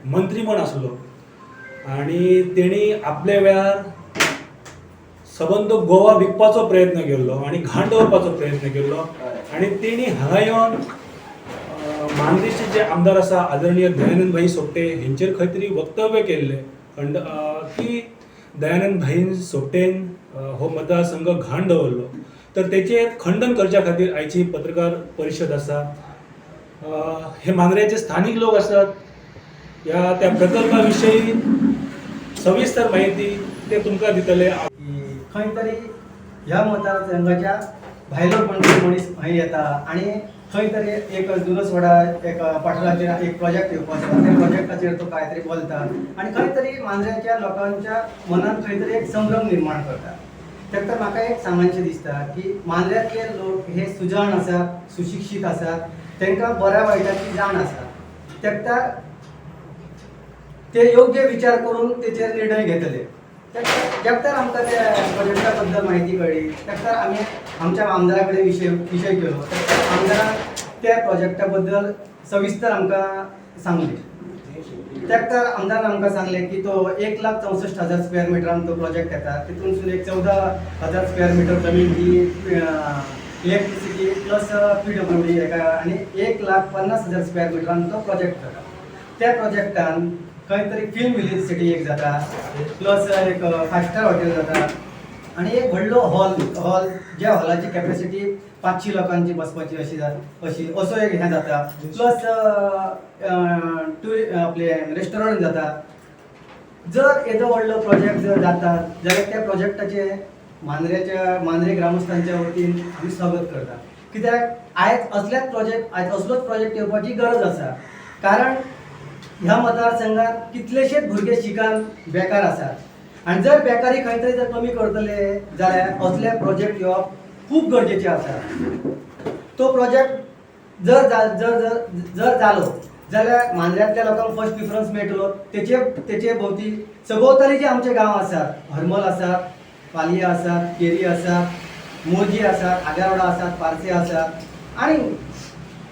मंत्री म्हण आसलो आनी तेणी आपल्या वेळार सबंद गोवा विकपाचो प्रयत्न केल्लो आनी घाण दवरपाचो प्रयत्न केल्लो आनी तेणी हांगा येवन मांद्रेचे जे आमदार आसा आदरणीय दयानंद भाई सोपटे हेंचेर खंय तरी वक्तव्य केल्लें की दयानंद भाईन सोपटेन हो मतदारसंघ घाण दवरलो. तर तेचेर खंडन करच्या खातीर आयची पत्रकार परिशद आसा. हे मांद्रेचे स्थानीक लोक आसात, ह्या त्या प्रकल्पा विशयी सविस्तर माहिती ते तुमकां दितले. की खंय तरी ह्या मतदारसंघाच्या भायलो कोण तरी मनीस खंय येता आनी खंय तरी एक जुनसवाडा एक पठाराचेर एक प्रोजेक्ट येवपाचो आसा, त्या प्रोजेक्टाचेर तो काय तरी बोलता आनी खंय तरी मांद्र्याच्या लोकांच्या मनान खंय तरी एक संभ्रम निर्माण करता. ताका म्हाका एक सांगचें दिसता की मांद्र्यांतले लोक हे सुजाण आसात, सुशिक्षीत आसात, तांकां बऱ्या वायटाची जाण आसा. ताका ते योग्य विचार करून तेचेर निर्णय घेतले. जेक्टर आमकां त्या प्रोजेक्टा बद्दल म्हायती कळ्ळी तेक्टर आमी आमच्या आमदारा कडेन विशय विशय केलो. आमदारान त्या प्रोजेक्टा बद्दल सविस्तर आमकां सांगलें. तेक्टर आमदारान आमकां सांगलें की तो 1,64,000 स्क्वेअर मिटरान तो प्रोजेक्ट येता, तितूनसून एक 14,000 स्क्वेअर मिटर जमीन ही इलेक्ट्रिसिटी प्लस PWD हेका आनी 1,50,000 स्क्वेअर मिटरान तो प्रोजेक्ट जाता. त्या प्रोजेक्टान खंय तरी फिल्म विलेज सिटी एक जाता, प्लस एक फायव स्टार हॉटेल जाता आनी एक व्हडलो हॉल हॉल ज्या हॉलाची कॅपेसिटी 500 लोकांची बसपाची अशी जाता, अशी असो एक हें जाता, प्लस आपले रेस्टॉरंट जाता. जर येदो व्हडलो प्रोजेक्ट जर जाता जाल्यार त्या प्रोजेक्टाचे मांद्रेच्या मांद्रे ग्रामस्थांच्या वतीन आमी स्वागत करता. कित्याक आयज असल्याच प्रोजेक्ट आयज असलोच प्रोजेक्ट येवपाची गरज आसा, कारण ह्या मतदारसंघात कितलेशेच भुरगे शिकान बेकार आसात आनी जर बेकारी खंय तरी जर कमी करतले जाल्यार असले प्रोजेक्ट येवप खूब गरजेचे आसा. तो प्रोजेक्ट जर जर जर जर जालो जाल्यार मांद्र्यांतल्या लोकांक फर्स्ट प्रिफरन्स मेळटलो. तेचे तेचे भोवती सभोवताली जे आमचे गांव आसात, हरमल आसात, पालया आसात, केरी आसात, मोरजी आसात, आगारवाडा आसात, पार्से आसात आनी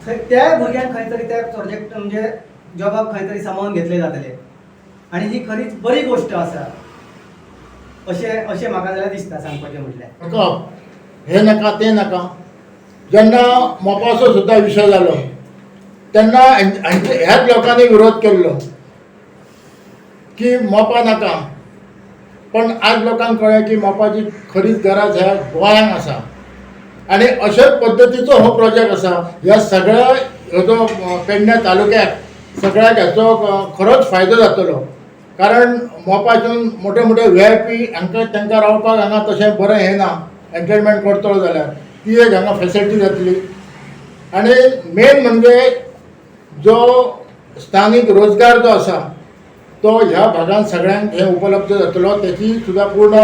थंय त्या भुरग्यांक खंय तरी त्या प्रोजेक्ट म्हणजे जॉबाक खंय तरी सामावून घेतले जातले आनी ही खरीच बरी गोश्ट आसा अशें अशें म्हाका जाल्यार दिसता सांगपाचें म्हटल्यार. नाका हे नाका ते नाका. जेन्ना मोपाचो सुद्दां विशय जालो तेन्ना हांचे ह्याच लोकांनी विरोध केल्लो की मोपा नाका, पण आज लोकांक कळ्ळें की मोपाची खरीच गरज ह्या गोंयांक आसा आनी अशेच पद्दतीचो हो प्रोजेक्ट आसा. ह्या सगळ्या हो जो पेडण्या तालुक्याक सगळ्याक हाचो खरोच फायदो जातलो, कारण मोपासून मोठे मोठे VIP हांकां तांकां रावपाक हांगा तशें बरें हें ना, एंटरटेनमेंट करतलो जाल्यार ती एक हांगा फेसिलिटी जातली. आनी मेन म्हणजे जो स्थानीक रोजगार जो आसा तो ह्या भागांत सगळ्यांक हें उपलब्ध जातलो. तेची सुद्दां पूर्ण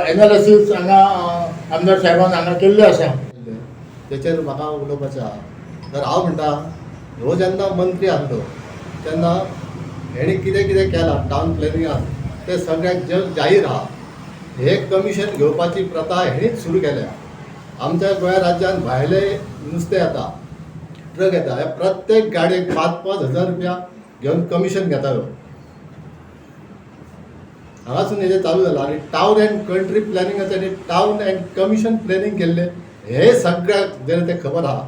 एनालिसीस हांगा आमदार साहेबान हांगा केल्ली आसा. तेचेर म्हाका उलोवपाचें आहा. तर हांव म्हणटा, हो जेन्ना मंत्री आसलो तेन्ना हेणी कितें कितें केलां टावन प्लॅनिंगान तें सगळ्याक जग जाहीर आहा. हे कमिशन घेवपाची प्रथा हेणीच सुरू केल्या. आमच्या गोंय राज्यांत भायले नुस्तें येता, ट्रक येता, ह्या प्रत्येक गाडयेक 5-5 हजार रुपया घेवन कमिशन घेता ह्यो. हांगासून हेजें चालू जालां आनी टावन अँड कंट्री प्लॅनिंगाचें आनी टावन अँड कमिशन प्लॅनिंग केल्लें हे सगळ्याक जेन्ना तें खबर आहा.